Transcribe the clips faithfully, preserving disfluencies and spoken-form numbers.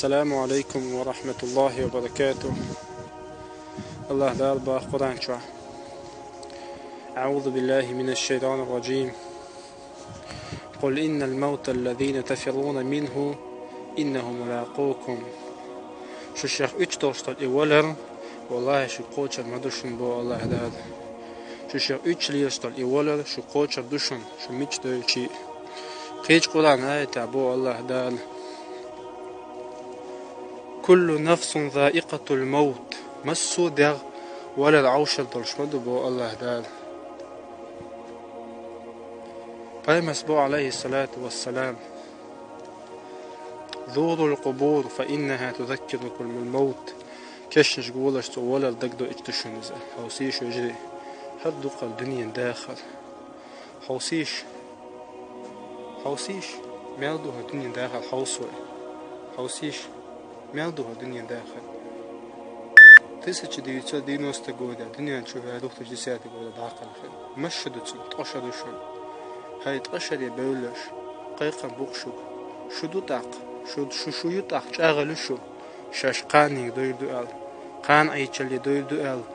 السلام عليكم ورحمة الله وبركاته. АллахӀ Дала боху Къуръан чохь: أعوذ بالله من الشيطان الرجيم. قل إن الموت الذي تفرون منه إنه ملاقوكم. Шу шех уьттуш долуш долу и валар, валлахӀи, шу кхочур ма ду шуна, боху АллахӀ Дала. Шу шех уьттуш лелаш долу и валар шу кхочур ду шуна, шу мича доьлча а. Кхечу Къуръан аятехь боху АллахӀ Дала: كل نفس ذائقة الموت. Массо а дегӀ валар Ӏовшур долуш ма ду, боху АллахӀ Дала. Пайхамарс боху, عليه الصلاة والسلام: زوروا القبور فإنها تذكركم الموت. Кешнашка гӀолаш, цо валар дагадоуьйтуш ду шуна иза. Хьовсийша, вежарий, хӀара ду-кх хӀара дуьненан дахар. Хьовсийша. Хьовсийша, мел ду хӀара дуьненан дахар, хьовсийша. Хьовсийша, мел ду хӀара дуьненан дахар. Тысяча девятьсот девяностого года дуьнен чу ваьлла, две тысячи десятого года дӀакхалхина. Масса ду цунна, ткъа шо ду шуна. ХӀай ткъа шаре бевлларш, кхайкхам бу-кх шуьга. Шу ду тӀаккха, шу, шу, шу ю тӀаккха, чӀагӀо луьй шу, шаьш кханенга дойр ду аьлла, кхана Ӏийчалле дойр ду аьлла,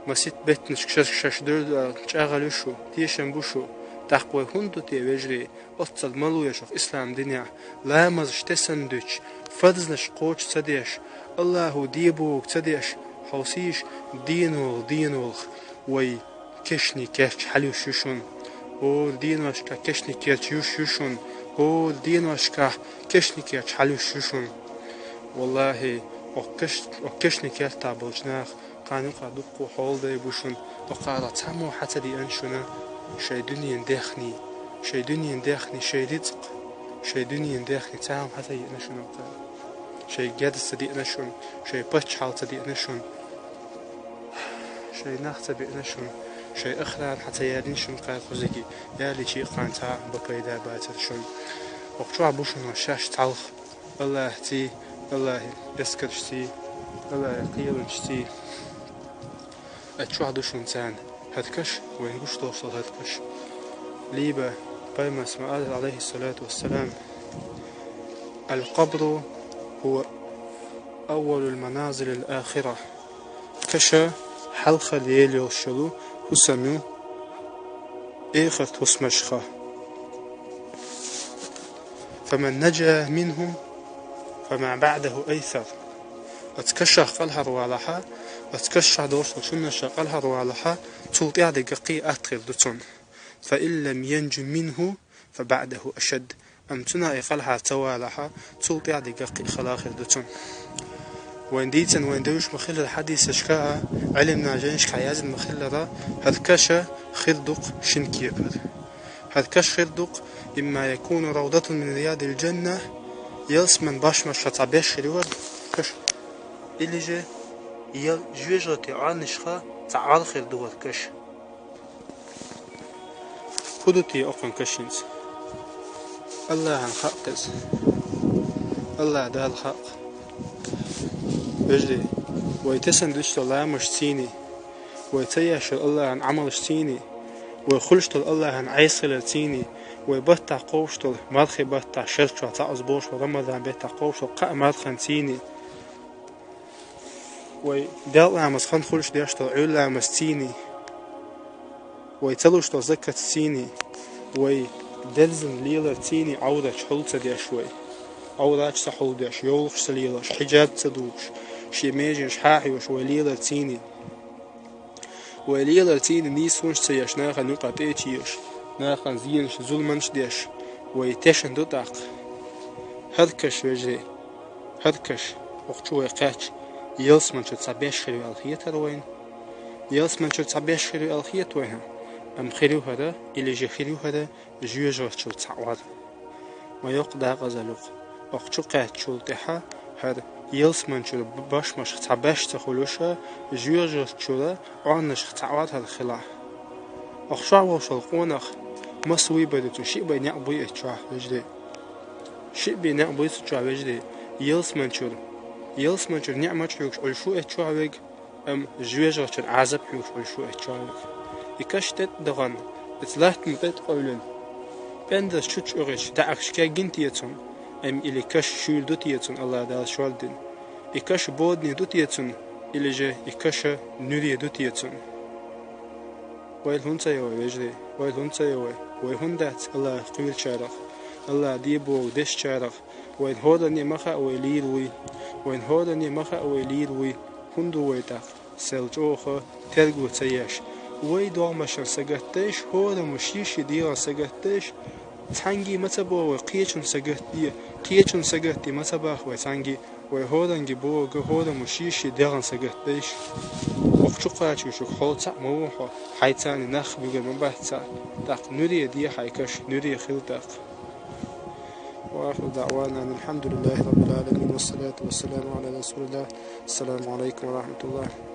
масийтта беттанашка шаьш, шаьш дойр ду аьлла, чӀагӀо луьй шу, тешам бу шу. ТӀаккха вай хӀунда ду те, вежарий, оццул ма луьйш оха ислам динехь, ламазаш тесна дуьтуш, фарзаш кхочуш ца деш, АллахӀа де бохург ца деш, хьовсийша, денвала, денвала вай кешнийн керт чу хьалуьйш ю шуна. ХӀора деношкахь кешнийн керт чу юьш ю шуна. ХӀора деношкахь кешнийн керт чу хьалуьйш ю шуна. ВаллахӀи, оха кеш-, оха кешнийн кертахь болчу наха кхана юкъахь дуккха хьолдай бу шуна. Оха цхьаммо хьа ца деана шуна шайн дуьненан даьхни, шайн дуьненан даьхни, шайн рицкъ, шайн дуьненан даьхни цхьаммо хьа ца деана шуна оха. Шайн герз ца деана шуна, шайн паччахьалла ца деана шуна, шайн нах ца беана шуна, шайн охрана хьа ца яьллина шуна кхара кхузиге, ялийча а кхана цхьа а бан пайда бацара шуна. Оха чохь бу шуна шаьш цхьалха, АллахӀций, АллахӀан эскаршций, АллахӀан кхеланашций. Оцу чохь ду шуна царна хӀара каш, вайна гуш долуш долу хӀара каш. Либо пайхамарс ма-аллара, عليه الصلاة والسلام: القبر هو أول المنازل الآخرة. Каша хьалха лела йолуш йолу хӀусам ю эхартан хӀусамашха. فمن نجا منه فما بعده أيسر. Оцу кашах кӀелхьарвалахь, оцу кашах долуш долчу хӀуманашах кӀелхьарвалахь, цул тӀаьхьа дерг кхин а атта хир ду цунна. فإن لم ينج منه فبعده أشد. Амма цунах и кӀелхьара ца валахь, цул тӀаьхьа дерг кхин а хала хир ду цунна. Вайна дийцина, вайна девзаш ма-хиллара хьадисашка а, Ӏилманан жайнашкахь яздина ма-хиллара, хӀара каша хир ду-кх шина кепара. ХӀара каша хир ду-кх: إما يكون روضة من رياض الجنة, ялсаманин бошмашха цхьа беш хир ю хӀара каша, или же я жоьжахатин Ӏорнашха цхьа Ӏор хир ду хӀара каша. ХӀун ду те окхун кашанца? АллахӀана хаьа иза. АллахӀ Далла хаьа. Вежарий, вай тесна дуьтуш долу ламазашций, вай ца еш йолу АллахӀан Ӏамалшций, вай хуьлуш долу АллахӀана Ӏеса хиларций, вай баттахь кхобуш долу, мархийн баттахь шарчохь цхьаъ оза бохуш болу Рамадан беттахь кхобуш долу кхаа марханций, вай делкъа ламаз хан хуьлуш деш долу Ӏуьйра ламазций, вай ца луш долу закатций, вай дерзана леларций, Ӏовраташ хьул ца деш вай, Ӏовраташ ца хьулдеш, йовлакхаш ца лелош, хьиджаб ца дугуш, шен меженаш хьахьоьжуш вай леларций, вай леларций нийсонаш ца еш, нахана юкъа тӀе а чоьхуш, нахана зенаш, зуламаш деш, вай тешна ду тӀаккха. ХӀара каша, вежарий, хӀара каша, окху чу вай кхаьчча, ялсамани чуьра цхьа беш хир ю аьлла хетара вайна? Ялсамани чуьра цхьа беш хир ю аьлла хета вайна? Амма хир ю хӀара, или же хир ю хӀара жоьжахати чуьра цхьа Ӏор. Ма йоккха декъазалла ю-кх, окху чу кхаьччул тӀаьхьа хӀара ялсамани чуьра б-, бошмашха цхьа беш ца хуьлуш, жоьжахати чуьра Ӏорнашха цхьа Ӏор хӀара хилахь. Окху чохь волуш волу къонах маса выбор ю цуьнан, шиъ бен некъ буй оцу чохь, вежарий. Шиъ бен некъ буй цу чохь, вежарий. Ялсамани чуьра, ялсамани чуьра ниӀмат хьоьгуш Ӏуьллуш ву оцу чохь верг, амма жоьжахати чуьра Ӏазап хьоьгуш Ӏуьллуш ву оцу чохь верг. И каш тӀе тӀедахана, оцу латта ма тӀе тӀекъевлина, пӀендарш чу чӀогӀича, даьӀахкаш кегийна те цунна? Ам или каш шуьйра ду те цун, Аллах Дала шордина? И каш бодане ду те цун, или же и каш нуьре ду те цун? Вай хӀунда ца йо, вай вежарий, вай хӀунда ца йо вай? Вай хӀунда дац Аллах кхоьручарах, Аллах де боху дешчарах? Вайна хӀоранне ма хаьа вай лийр вуй, вайна хӀоранне ма хаьа вай лийр вуй, хӀунда ву вай тӀаккха сел чӀогӀа терго ца еш? Вай догӀмашна сагатдеш, хӀораммо шен-шен дегӀан сагатдеш, цхьаьнгге ма ца боху вай кхечун сагатде, кхечун сагатде ма ца боху вай цхьаьнгге, вай хӀоранге боху, хӀораммо шен-шен дегӀан сагатдеш. Оха чу кхачош хьо цхьаъ ма ву хьо, хьайца нах буьгур ма бац цхьаъ. ТӀаккха нуьре де хьайн каш, нуьре хила тӀаккха. وآخر دعوانا أن الحمد لله رب العالمين والصلاة والسلام على رسول الله. السلام عليكم ورحمة الله.